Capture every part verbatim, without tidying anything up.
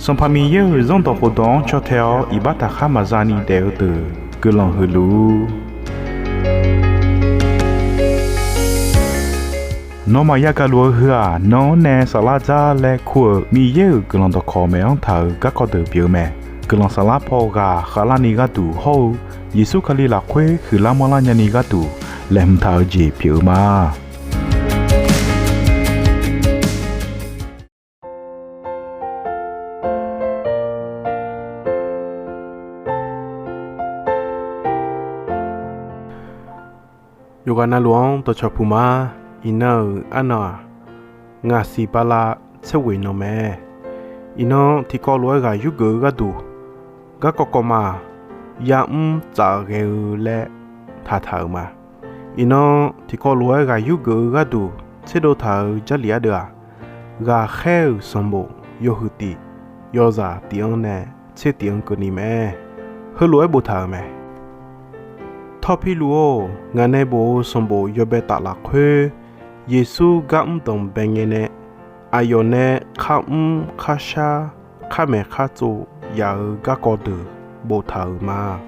Sanqpaq Miqyaer-euq Zanrdawq khofdawq-anr caw tae-awr iqbax taqkhar maqza ni daef-eu deuq guiqlanq huiq luf-ur. Nawmaf yagaq luf-eu heu-aq, nan-anr nae saflar dzar laer kur-euq Miqyaer-euq guiqlanq dawqkawq maeq-anr taq-euq garkawv deuq pyeuf-eu mae. Guiqlanq saflar paw ghaq khavlarni gharduq hawr-eu Yeqsur Kali lafkhoer huiqlar manrlar nyani gharduq laeqhmq taq-eu jeq pyeuf-eu ma. Yawqghaq navluf-anr dawqcawq puq ma. Iqnan-euq arnan-aq, ngaq siq bala tser ghoeq nan mae. Iqnan tiqkawv lof-aer ghaq yurgeuf-eu gharduq, garkawv kawv ma, ya'mr tsaf ghae-eu laer taqtaq-euq ma. Iqnan tiqkawv lof-aer ghaq yurgeuf-eu gharduq tserdov taq-euq Jarlif ardeuv-aq, ghaqkhaer-euq sanqbof yawhuiq tif, yawzaq tif-anr nae tser tif-anr keuvni mae. Heulof-aer boftaq-euq mae. Tawr Pirluf-or, ngaq nae bof-eu sanqbof yawbae taf lafkhoer, Yeqsur gar mr danqbae ngae nae, aqyawf nae kharmr kharshar, kharmaeq khartsov yaf-eu garkawv deuq boftaq-euq ma.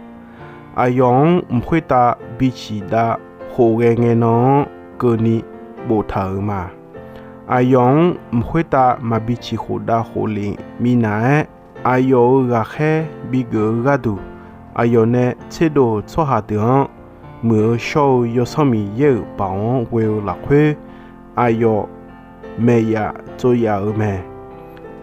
Aqyawf-anr mq khoertav biciq dav khofghae ngae nan-anr keuvni boftaq-euq ma. Aqyawf-anr mq khoertav maqbi ciq khofdav khoflef minav-aer, aqyawf-euq ghaqkhaer bigeuf-eu gharduq, aqyawf nae tserdov-euq tsawrhaq deuq-anr, muiq-eu shawr-eu Yawsanr Miqyaer-euq baoq-anr ghoe-eu lafkhoer, aqyawf maeq yaf tsov yaf-euq mae.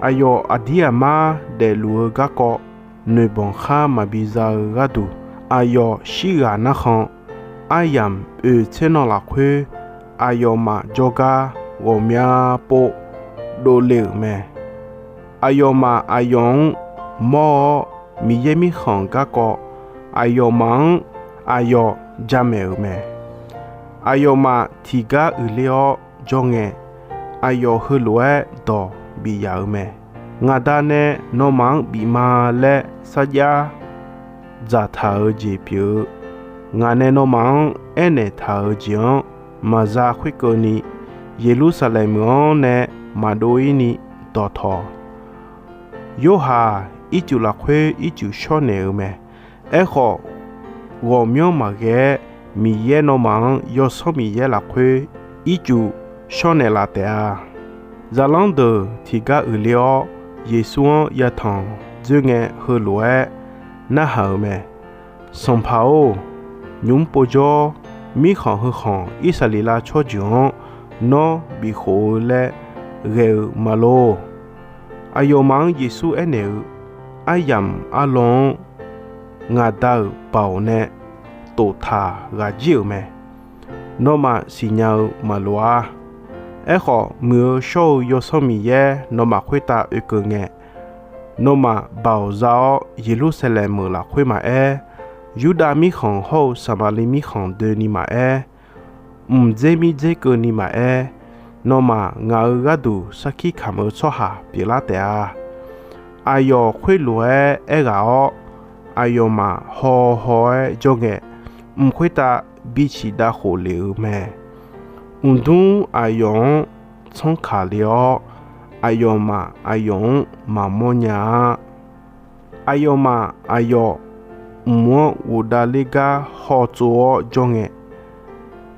Aqyawf aqdir aqmar daefluf-eu garkawv noeqbanq khar maqbi za-eu gharduq, aqyawf shirghaq narkhan aryamq oeq tser nan lafkhoer, aqyawfmaf jawrgar ghawqmya pov dovle-euq mae. Aqyawfmaf aqyawf-anr mawr-awr, Miqyaer Mirkhanq garkawv aqyawfmaf-anr aqyawf jamaeq-euq mae. Aqyawfmaf tiqgar uiqler-awr jawr ngae, aqyawf heulof-aer dawq bif yaf-euq mae. Ngaq Da nae nawmaf-anr bif ma laer sarjax dzaqtaq-eu jeq pyeuf-eu, ngaq nae nawmaf-anr aernaeq taq-euq jeq-anr maqza khoerkeuvni, Yeqlursaqlaeq meuq-anr nae maqdov-ir ni dawqtawq. Yorhaq ircuf lafkhoer ircuf shawr naeq-eu mae. Aerkhawf, ghawqmyanr maqghae-aer Miqyaer nawmaf-anr Yawsanr Miqyaer lafkhoer ircuf shawr naeqlaf taef-a. Zaqlanr deuq tiqgar uiqler-awr, Yeqsur-anr yatanq dzoer ngae heulof-aer narhaq-euq mae. Sanqpaq-or, nymq-mr povjawr, mirkhanq heu khanq Irsaqleqlav tsawrjeuq-anr nawr bifkhof-eu laer ghae-eu maqlor. Aqyawfmaf-anr Yeqsur aernaeq-eu, aryamq arlawr-anr ngaq Da-euq baoq nae toftaq ghaq jir-euq mae. Nawmaf siqnya-eu maqloq-ar. Aerkhawf, muiq-eu shawr-eu Yawsanr Miqyaer nawmaf khoertav oekeuv ngae, nawmaf baoq za-awr, Yeqlursaqlaeq meuq lafkhoer maqaer, Yurdav mirkhanq hawr-eu Saqmaqliv mirkhanq doeni maqaer, mqdzer mirdzer keuvni maqaer, nawmaf ngaq-euq gharduq sarkir kamq-eu tsawrhaq pyeuflar taef-a. Aqyawf khoerlof-aer aerghaq-awr, aqyawfmaf haw haw-aer jawr ngae, mq khoertav biciq dav khof lef-euq mae. Mqdmr aqyawf-anr tsanrkaq le-awr, aqyawfmaf aqyawf-anr maqmawr nya-a. Aqyawfmaf aqyawf mq-anr ghofdav ler gar hawtsov-awr jawr ngae,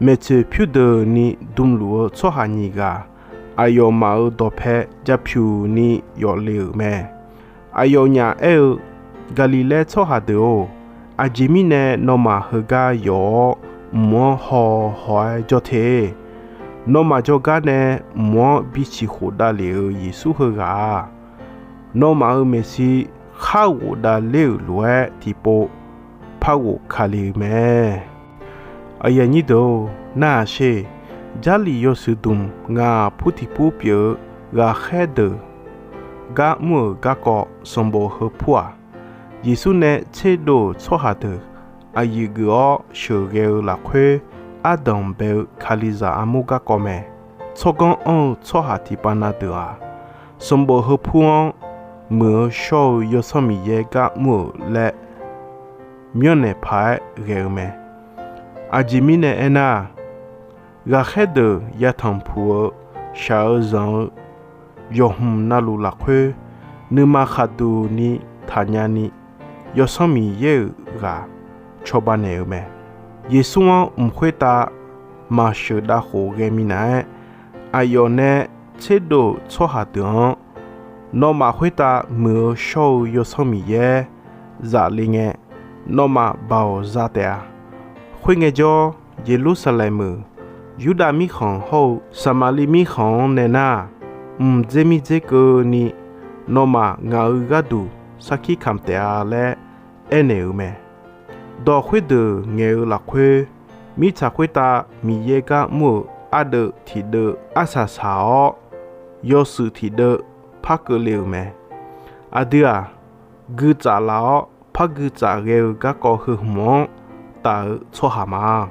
maeqtsoeq pyurdeuqni dmluf-eu tsawrhaq nyiq ghaq aqyawfmaf-euq dawqpae japyuq ni yawf le-euq mae. Aqyawfnyaf aer-eu, Gaqliqlaer tsawrhaq deuq-or, aqjeq mirnae nawmaf heugar yawf-awr mq-anr haw haw-aer jawr te? Nawmaf jawrgar nae mq-anr biciq khofdav lef-euq Yeqsur heughaq-aq, nawmaf-euq maeqshi khar ghofdav ler-euq lof-aer tiqpov par ghof kali-eu mae. Aqyuif aqnyir deuq-or, narhaq sher. Jarlif yawshuif dmq ngaq pur tiq pur pyeuf-eu ghaqkhaer deuq gar mr-euq garkawv sanqbof heu pur-aq, Yeqsur nae tserdov-euq tsawrhaq deuq aqyuif geuf-awr sheuqghae-eu lafkhoer ardanq bae-eu Kalizaq armur garkawv mae. Tsawrganr anr-eu tsawrhaq tiqpav na deuq-aq, sanqbof heu pur-anr muiq-eu shawr-eu Yawsanr Miqyaer gar mr-euq laer myanrnaeq paq-aer ghae-eu mae. Aqjeq mirnae aernar, ghaqkhaer deuq yatanq puq-eu shaq-eu zanq-eu yawqhmq navluf lafkhoer, nuima khaqduq ni taqnya ni, Yawsanr Miqyaer-euq ghaq cawba naeq-eu mae. Yeqsur-anr mq khoertav maqsheuq dav khof ghae minav-aer, aqyawf nae tserdov-euq tsawrhaq deuq-anr, nawmaf khoertav muiq-eu shawr-eu Yawsanr Miqyaer zaf le ngae, nawmaf baoq za taef-a. Khoerngae jawr, Yeqlursaqlaeq meuq Yurdav mirkhanq hawr-eu Saqmaqliv mirkhanq-anr nae nar, mqdzer mirdzer keuvni nawmaf ngaq-euq gharduq sarkir kamq taef-a laer aernaeq-euq mae. Dawq khoerdeuq ngaeq-eu lafkhoer, mirtsaq khoertav Miqyaer gar mr-euq ardeuv tiqdeuv arsaq saq-awr, yawshuif tiqdeuv par keuvle-euq mae. Aqdui-aq, gui tsaf laf-awr par gui tsaf ghae-eu garkawv heu hmq-anr taf-eu tsawrhaq ma.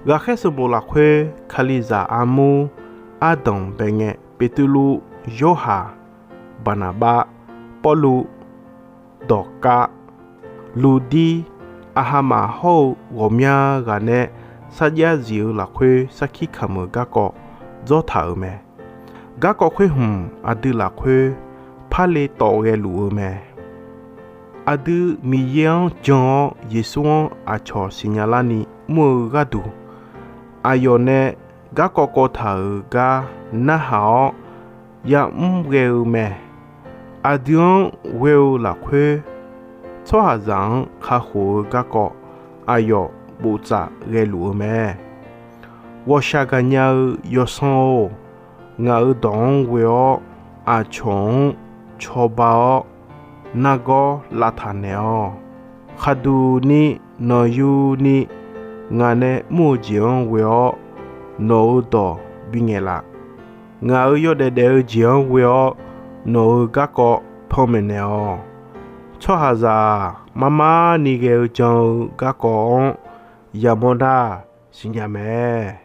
Ghaqkhaer sanqbof lafkhoer, Kalizaq armur ardanq bae ngae, Beqtuvluv, Yorhaq, Baqnaqbav, Pawrluv, Dawqkav, Ludir, aqhamaf hawr-eu ghawqmya ghaq nae sarjax zif-eu lafkhoer sarkir kamq-euq garkawv dzawr taq-euq mae. Garkawv khoer hmq aqdui lafkhoer par le tawf ghae luf-eu mae. Aqdui Miqyaer-anr jan-awr Yeqsur-anr aqcawq siqnya larni mr-eu gharduq, aqyawf nae garkawv kawv taq-euq gar narhaq-awr ya'mr ghae-eu mae. Aqdui-anr ghoe-eu lafkhoer, tsawrhaqzaq-anr kakhof-eu garkawv aqyawf bof tsaf ghae luf-eu mae. Ghawqshaq gaqnya-eu yawsanr-or, ngaq-euq dawq-anr ghoe-awr aqcawq-anr cawba-awr nargawr lavtaq naeq-awq. Khaqduq ni, nanqyu ni, ngaq nae mr-eu jeq-anr ghoe-awr nawq-euq dawq bingaeq laf. Ngaq-euq yawdaef daef-eu jeq-anr ghoe-awr nawq-euq garkawv panmaeq naeq-awq. Tsawrhaqzaq-aq, marmar ni ghae-eu jan-eu garkawv-anr yamawr nar siqnya mae.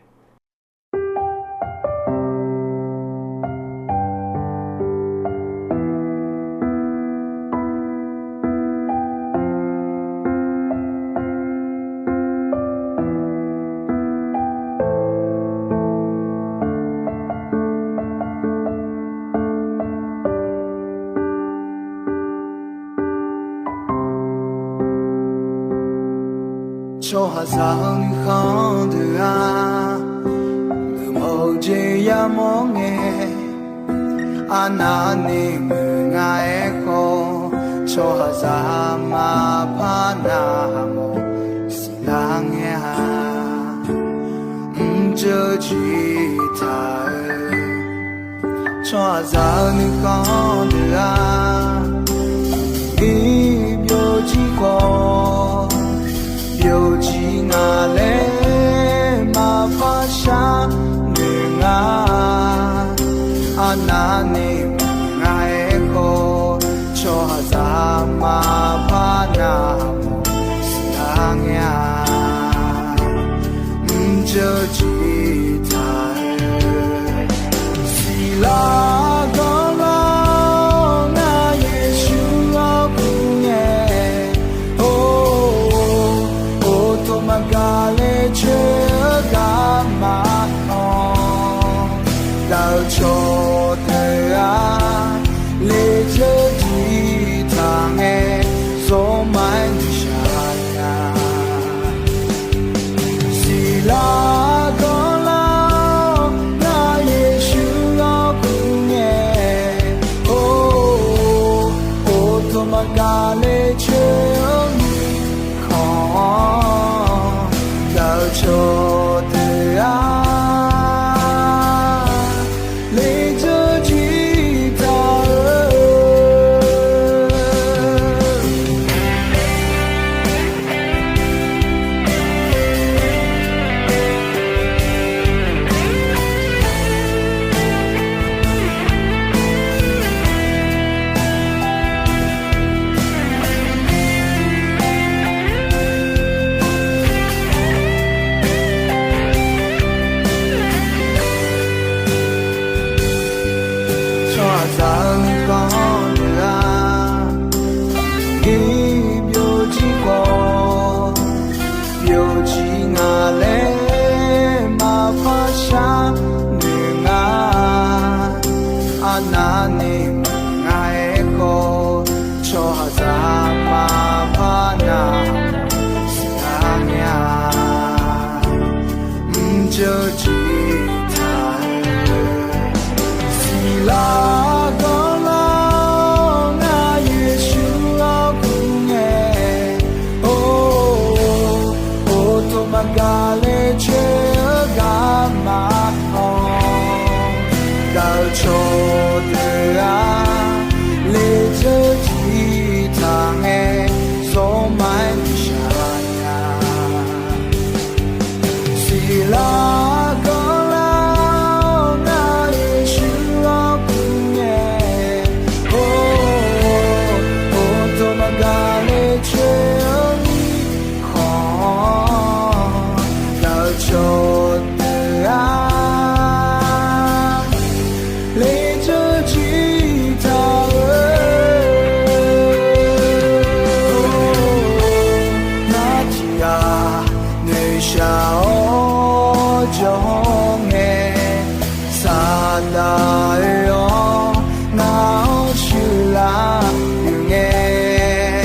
Tsawrhaqzaq-eu nuikhanr deuq-aq, nuimawr-eu jeq yamawr ngae, arnavni muiq nga aerkhawf, tsawrhaqzaq maqpar navmawf siqlar ngae-a. Mrjeuv jiq taq-eu tsawrhaqzaq-eu nuikhanr deuq-aq, iq byovjir khawf byovjir nga laer maqpar sharnoeq nga. Arnavni muiq nga aerkhawf, tsawrhaqzaq maqpar navmawf siqlar ngae-a. Mrjeuv jiq taq-eu siqlar ganlar-awr, ngar Yeqsur-anr kur ngae, or, or, tawq maqgaq le coer-eu garma anr, dav-eu cawq deuq-aq, lejeur jiq taq ngae, zawrma-aer nuishaq-a. Siqlar ganlar-awr, ngar Yeqsur-anr kur ngae, or, or, tawq maqgaq le coer-eu mirkhanq-anr, dav-eu cawq deuq-aq, lejeur jiq taq-eu Daq-eu-awr ngaq-anr shuif laf-euq ngae,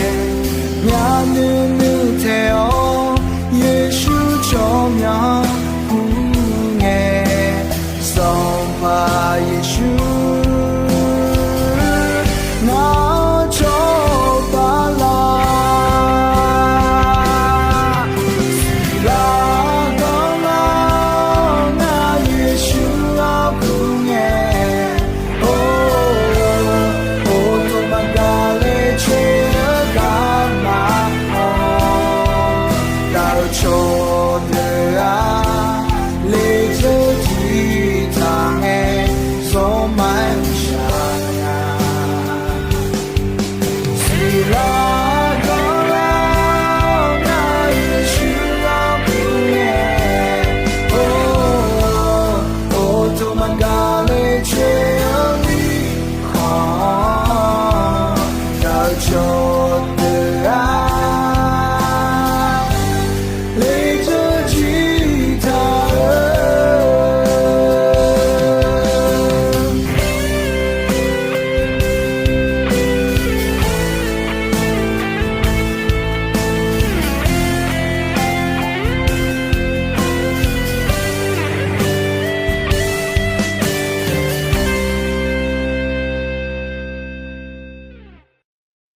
myavnuiv nuiv taeq-awr Yeqsur tsawrmyanr pu ngae, Sanqpaq Yeqsur